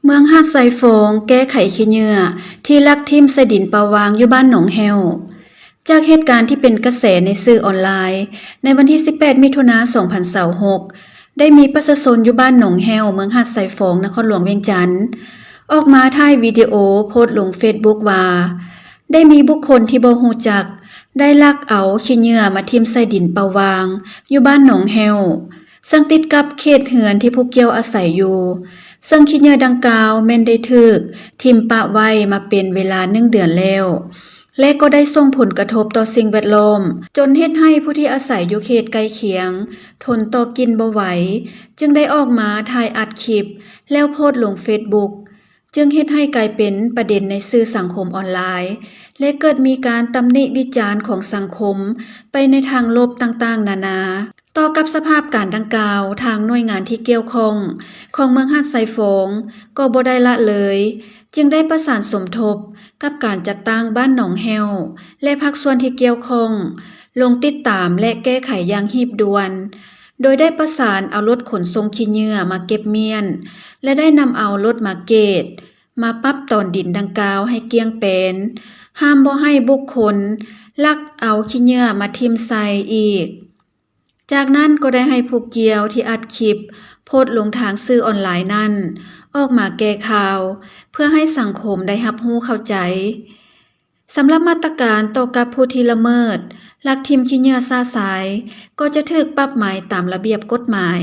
ເມືອງຫາດຊາຍຟອງ ແກ້ໄຂຂີ້ເຫຍື້ອທີ່ລັກຖິ້ມໃສ່ດິນເປົ່າວ່າງຢູ່ບ້ານໜອງແຫ້ວ. ຈາກເຫດການທີ່ເປັນກະແສໃນສື່ອອນລາຍ ໃນວັນທີສິບແປດ ມິຖຸນາ ສອງພັນຊາວຫົກ ໄດ້ມີປະຊາຊົນຢູ່ບ້ານໜອງແຫ້ວ ເມືອງຫາດຊາຍຟອງ ນະຄອນຫຼວງວຽງຈັນ ອອກມາຖ່າຍວິດີໂອໂພສລົງເຟສບຸກວ່າ ໄດ້ມີບຸກຄົນທີ່ບໍ່ຮູ້ຈັກ ໄດ້ລັກເອົາຂີ້ເຫຍື້ອມາຖິ້ມໃສ່ດິນເປົ່າວ່າງຢູ່ບ້ານໜອງແຫ້ວ ເຊິ່ງຕິດກັບເຂດເຮືອນທີ່ຜູ້ກ່ຽວອາໄສຢູ່ ເຊິ່ງຂີ້ເຫຍື້ອດັ່ງກ່າວແມ່ນໄດ້ຖືກຖິ້ມປະໄວ້ມາເປັນເວລາໜຶ່ງເດືອນແລ້ວ ແລະ ກໍໄດ້ສົ່ງຜົນກະທົບຕໍ່ສິ່ງແວດລ້ອມ ຈົນເຮັດໃຫ້ຜູ້ທີ່ອາໄສຢູ່ເຂດໃກ້ຄຽງທົນຕໍ່ກິ່ນບໍ່ໄຫວ ຈຶ່ງໄດ້ອອກມາຖ່າຍອັດຄລິບ ແລ້ວໂພສລົງເຟສບຸກ ຈຶ່ງເຮັດໃຫ້ກາຍເປັນປະເດັນໃນສື່ສັງຄົມອອນລາຍ ແລະ ເກີດມີການຕຳໜິວິຈານຂອງສັງຄົມໄປໃນທາງລົບຕ່າງໆນານາ. ຕໍ່ກັບສະພາບການດັ່ງກ່າວ ທາງໜ່ວຍງານທີ່ກ່ຽວຂ້ອງຂອງເມືອງຫາດຊາຍຟອງກໍບໍ່ໄດ້ລະເລີຍ ຈຶ່ງໄດ້ປະສານສົມທົບກັບການຈັດຕັ້ງບ້ານໜອງແຫ້ວ ແລະ ພາກສ່ວນທີ່ກ່ຽວຂ້ອງ ລົງຕິດຕາມ ແລະ ແກ້ໄຂຢ່າງຮີບດ່ວນ ໂດຍໄດ້ປະສານເອົາລົດຂົນສົ່ງຂີ້ເຫຍື້ອມາເກັບມ້ຽນ ແລະ ໄດ້ນຳເອົາລົດມາເກດ ມາປັບຕອນດິນດັ່ງກ່າວໃຫ້ກ້ຽງແປນ, ຫ້າມບໍ່ໃຫ້ບຸກຄົນລັກເອົາຂີ້ເຫຍື້ອມາຖິ້ມໃສ່ອີກ. ຈາກນັ້ນກໍໄດ້ໃຫ້ຜູ້ກ່ຽວທີ່ອັດຄລິບໂພສລົງທາງສື່ອອນລາຍນັ້ນ ອອກມາແກ່ຂ່າວ ເພື່ອໃຫ້ສັງຄົມໄດ້ຮັບຮູ້ເຂົ້າໃຈ. ສຳລັບມາດຕະການຕໍ່ກັບຜູ້ທີ່ລະເມີດ ລັກຖິ້ມຂີ້ເຫຍື້ອຊະຊາຍ ກໍຈະຖືກປັບໃໝຕາມລະບຽບກົດໝາຍ.